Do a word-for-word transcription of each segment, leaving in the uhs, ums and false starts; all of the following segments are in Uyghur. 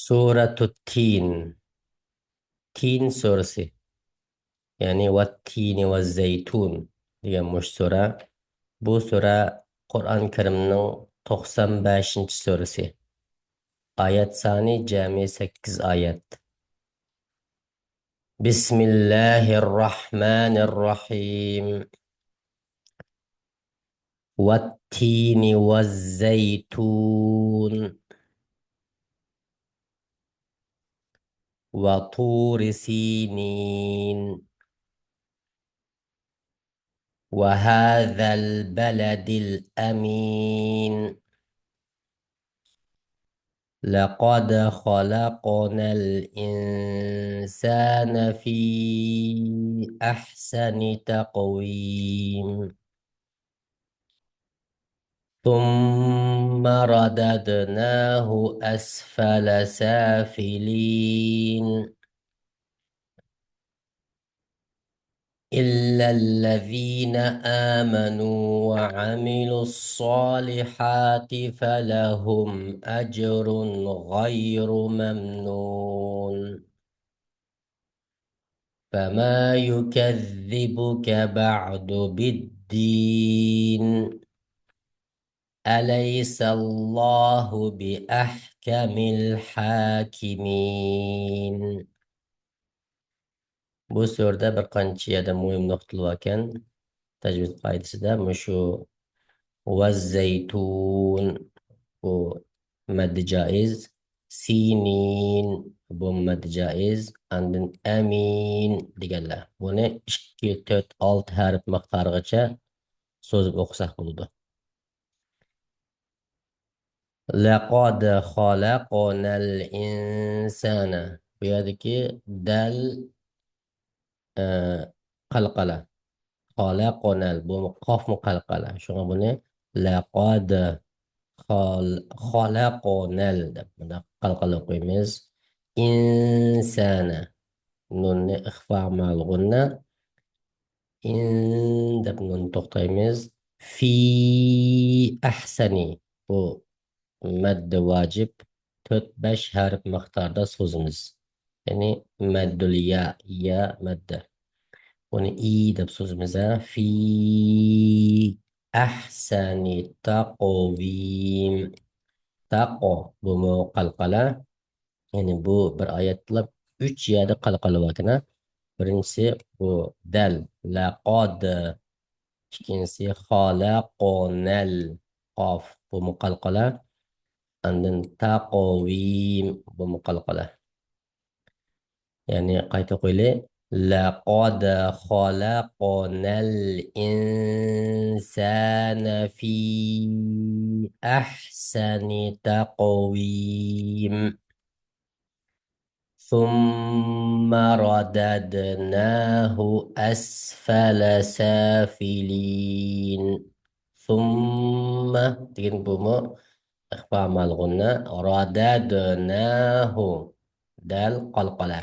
سورة التين. تىن سۈرىسى. يەنى «والتين والزيتون» دېگەن مۇشۇ سۈرە. بۇ سۈرە قۇرئان كەرىمنىڭ توقسان بەشىنچى سۈرىسى. ئايەت سانى جەمئىي سەككىز ئايەت. بسم الله الرحمن الرحيم. والتين والزيتون. وطور سينين. وهذا البلد الأمين. لقد خلقنا الإنسان في أحسن تقويم. ثم رددناه أسفل سافلين. إلا الذين آمنوا وعملوا الصالحات فلهم أجر غير ممنون. فما يكذبك بعد بالدين. أليس الله بأحكم الحاكمين. بۇ سۈرىدە بىر قانچە يەردە مۇھىم نۇقتىلار باركەن. تەجۋىد قائىدىسىدە مۇشۇ «ۋەززەيتۇن» بۇ مەددى جائىز، «سىنىن» بۇ مەددى جائىز، ئاندىن «ئەمىن» دېگەنلەر. بۇنى ئىككى، تۆت، ئالتە ھەرپ مىقدارىغىچە سوزۇپ ئوقۇساق بولىدۇ. لەقەد خەلەقنەل ئىنسانە. بۇ يەردىكى دەل، ئە، قەلقەلە. خەلەقنەل، بۇ قافمۇ قەلقەلە. شۇڭا بۇنى لەقەد خەل-، خەلەقنەل دەپ مۇنداق قەلقەلە ئوقۇيمىز. ئىنسانە. نۇننى ئىخفا مەئەل غۇننە. ئىن دەپ نۇن توختايمىز. فى ئەھسەنى. بۇ مەددە ۋاجىپ تۆت، بەش ھەرپ مىقداردا سوزىمىز. يەنى مەددۇل يا، يا مەددە. بۇنى ئى دەپ سوزىمىز، ھە. فى ئەھسەنى تەقۋىم. تەقۋ، بۇمۇ قەلقەلە. يەنى بۇ بىر ئايەتتىلا ئۈچ يەردە قەلقەلە باركەن، ھە. بىرىنچىسى بۇ دەل، لەقەد. ئىككىنچىسى خەلەقنەل، قاف، بۇمۇ قەلقەلە. ئاندىن تەقۋىم، بۇمۇ قەلقەلە. يەنى قايتا ئوقۇيلى. لەقەد خەلەقنەل ئىنسانە فى ئەھسەنى تەقۋىم. ثم رددناه أسفل سافلين. ثم دېگەن بۇمۇ ئىخفا مەئەل غۇننە. رددناه. دەل قەلقەلە.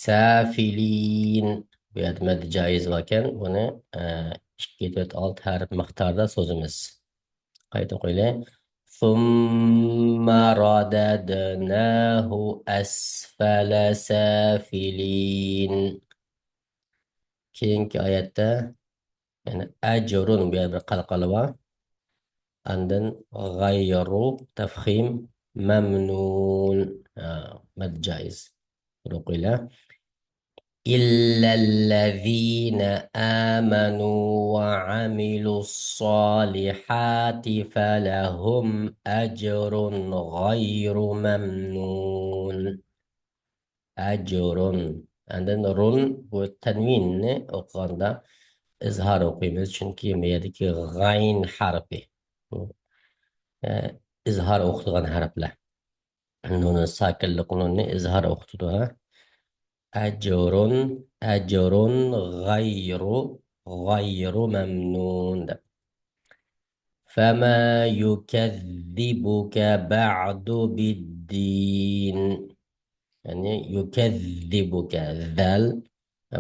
سافلين. بۇ يەردە مەددە جائىز باركەن، بۇنى، ئە، ئىككى، تۆت، ئالتە ھەرپ مىقداردا سوزىمىز. قايتا ئوقۇيلى. ثم رددناه أسفل سافلين. كېيىنكى ئايەتتە، يەنى ئەجرۇن، بۇ يەردە بىر قەلقەلە بار. ئاندىن غەيرۇ تەفخىم مەمنۇن. ھە، مەد جائىز. ئوقۇيلى. إلا الذين آمنوا وعملوا الصالحات فلهم أجر غير ممنون. ئەجرۇن. ئاندىن رۇن، بۇ تەنۋىننى ئوقۇغاندا ئىزھار ئوقۇيمىز، چۈنكى بۇ يەردىكى غەين ھەرپى. بۇ، ئە، ئىزھار ئوقۇتىدىغان ھەرپلەر. نۇنۇ ساكىنلىق نۇننى ئىزھار ئوقۇتىدۇ، ھە. ئەجرۇن، ئەجرۇن غەيرۇ، غەيرۇ مەمنۇن دەپ. فما يكذبك بعد بالدين. يەنى يكذبك، زال،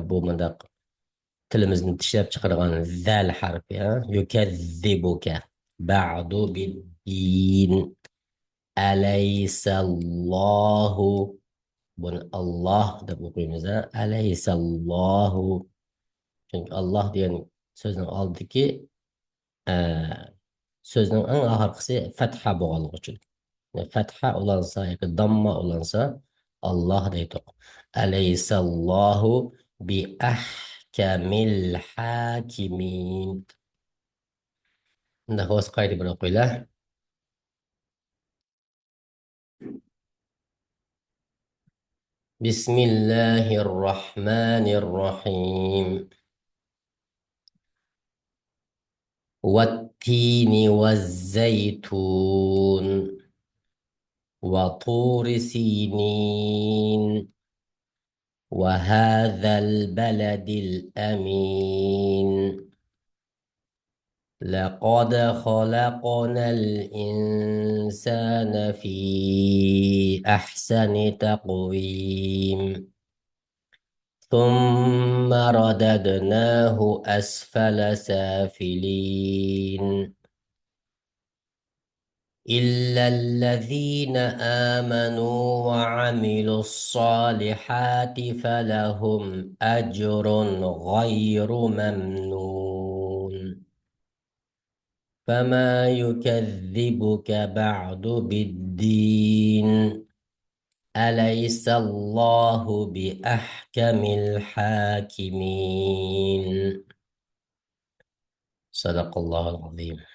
بۇ مۇنداق تىلىمىزنى چىشلەپ چىقىرىدىغان زال ھەرپى، ھە؟ يكذبك بعد بالدين. ئەلەيسەللاھۇ. بۇنى ئاللاھ دەپ ئوقۇيمىز، ھە؟ ئەلەيسەللاھۇ. چۈنكى ئاللاھ دېگەن سۆزنىڭ ئالدىدىكى، ئە، سۆزنىڭ ئەڭ ئاخىرقىسى فەتھە بولغانلىقى ئۈچۈن. فەتھە ئۇلانسا ياكى دامما ئۇلانسا، ئاللاھ دەيدۇق. ئەلەيسەللاھۇ بىئەھكەمىل ھاكىمىن. ئەمدى ھاۋاسى قايتا بىر ئوقۇيلى. بسم الله الرحمن الرحيم. والتين والزيتون وطور سينين وهذا البلد الأمين. لقد خلقنا الإنسان في أحسن تقويم. ثم رددناه أسفل سافلين. إلا الذين آمنوا وعملوا الصالحات فلهم أجر غير ممنون. فما يكذبك بعد بالدين. أليس الله بأحكم الحاكمين. صدق الله العظيم.